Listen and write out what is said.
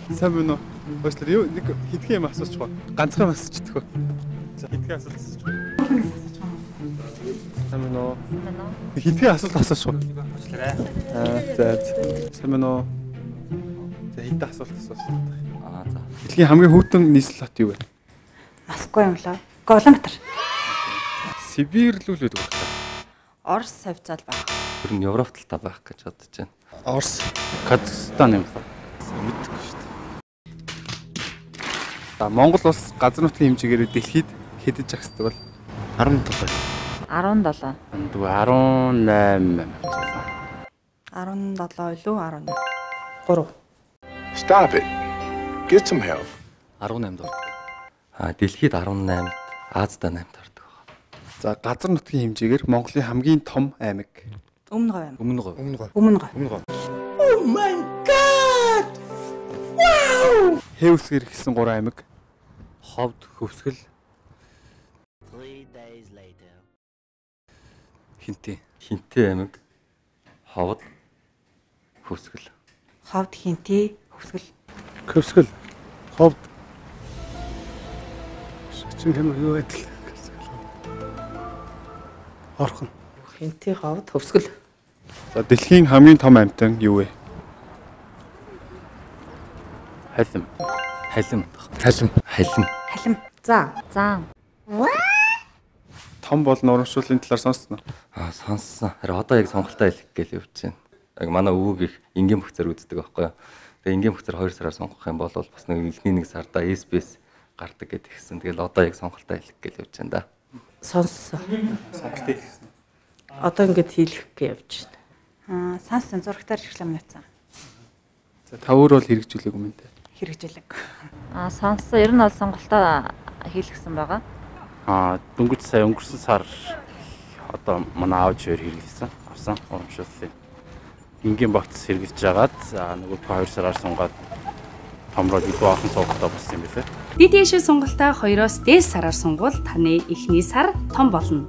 Сайн байна уу? Уучлаарай. Юу нэг хэдхэн юм асуучих ба. Ганцхан юм асуучих вэ? За хэдхэн асуулт асуучих ба. Сайн байна уу? Сайн байна уу? Хэдхэн асуулт асуучих ба. Уучлаарай. Аа за. Сайн байна уу? За хэдэн асуулт асуусан. Аа за. Дэлхийн хамгийн хүйтэн нийслэл хот юу вэ? Москва юм лээ. Улаанбаатар. Сибирь л үү гэдэг байна. Орос хавьцаал байх. Ер нь Европ талтай байх гэж бодож байна. Орос, Казахстан юм лээ. Мэдэхгүй шүү дээ. За Монгол улс газар нутгийн хэмжээгээр дэлхийд хэдэж агсдаг бол? 17. 17. 18. 17 илүү 18. 3. Stop it. Get some help. 18-д ордог. Аа дэлхийд 18-д, Азид 8-д ордог байна. За газар нутгийн хэмжээгээр Монголын хамгийн том аймаг. Өмнө говь аймаг. Өмнө говь. Өмнө говь. Өмнө говь. Хэвсгэр гэсэн 3 аймаг. Ховд, Хөвсгөл. 3 days later. Хинтээ. Хинтээ аймаг. Ховд, Хөвсгөл. Ховд, Хинтээ, Хөвсгөл. Хөвсгөл. Ховд. Чин хэм юу байдал. Орхон. Хинтээ, Ховд, Хөвсгөл. За дэлхийн хамгийн том амьтан юу вэ? Халим. Халим. Халим. Халим. Халим. За. Зан. Том болон урамшууллын талаар сонссон уу? Аа сонссон. Харин одоо яг сонголтоо хэлэх гээл явж байна. Яг манай өвөг их энгийн бөхцөр үздэг байхгүй юу? Тэгээ энгийн бөхцөр 2 сараар сонгох юм бол бас нэг эхний нэг сарда SBS гардаг гэдэг гисэн. Тэгэл одоо яг сонголтоо хэлэх гээл явж байна да. Сонссон. Сонголтоо хэлсэн. Одоо ингэж хийлэх гээ явж байна. Аа сонссон, зурагтаар реклам нууцсан. За та өөр бол хэрэгжүүлээгүй юм те. Хэрэгжүүлэг. Аа сонссон. Ер нь бол сонголтоо хийлгсэн байгаа. Аа дөнгөж сая өнгөрсөн сар одоо манай аав хоёр хэрэглэсэн. Авсан урамшууллыг. Энгийн багц хэрэглэж жагаад нөгөө 2 сараар сунгаад томроод илүү олон суугтай болсон юм билээ. DTH сонголтоо 2-оос дээс сараар сунгуул таны эхний сар том болно.